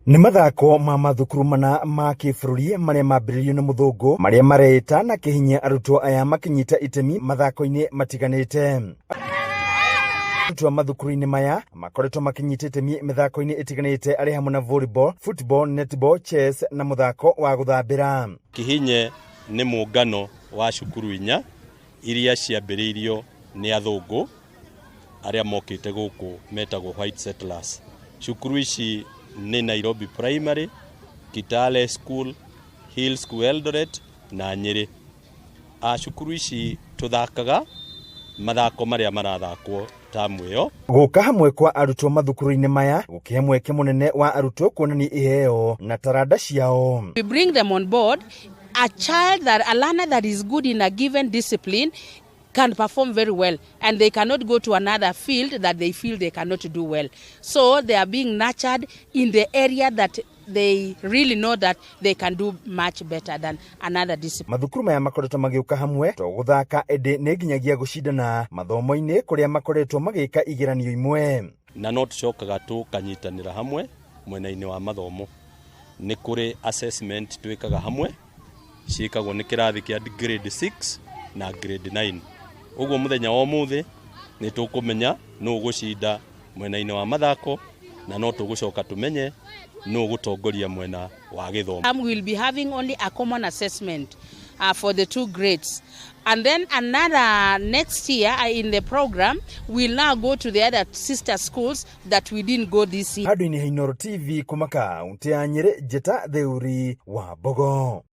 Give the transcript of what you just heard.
Nĩ mathako ma mathukuru mana ma kĩbũrũri marĩa mambĩrĩirio nĩ mũthũngũ marĩa mareĩta na kĩhinyia arutwo aya makĩnyita itemi mathako-inĩ matiganĩte. Arutwo a mathukuru-inĩ maya makoretwo makĩnyita itemi mĩthako-inĩ ĩtiganĩte arĩ hamwe na volleyball, football, netball, chess na mũthako wa gũthambĩra. Kihinye nĩ mũngano wa cukuru inya iria ciambĩrĩirio nĩ athũngũ arĩa mokĩte gũkũ metagwo white settlers. Cukuru ici nĩ Nairobi Primary, Kitale School, Hill School Eldoret na Nyĩrĩ. A cukuru ici tũthakaga mathako marĩa marathakwo tamu ĩyo. Gũka hamwe kwa arutwo mathukuru-inĩ maya gũkĩhe mweke mũnene wa arutwo kuonania iheo na taranda ciao. We bring them on board. A child that, a learner that is good in a given discipline can perform very well, and they cannot go to another field that they feel they cannot do well. So they are being nurtured in the area that they really know that they can do much better than another discipline. Mathukuru maya makoretwo magĩũka hamwe to gũthaka ĩndĩ nĩ nginyagia gũcindana mathomo-inĩ kũrĩa makoretwo magĩka igeranio imwe. Na no tũcokaga tũkanyitanĩra hamwe mwena-inĩ wa mathomo. Nĩ kũrĩ assessment twĩkaga hamwe ciĩkagwo nĩ kĩrathi kĩa grade 6 na grade 9. Ũguo mũthenya wa ũmũthĩ nĩ tũkũmenya nũ ũgũcinda mwena-inĩ wa mathako na no tũgũcoka tũmenye nũ ũgũtongoria mwena wa gĩthomo. We'll be having only a common assessment for the two grades. And then another next year in the program, we'll now go to the other sister schools that we didn't go this year. Handũ-inĩ ha Inooro TV kuma kaunti ya Nyĩrĩ, Njĩta Theuri wa Mbogo.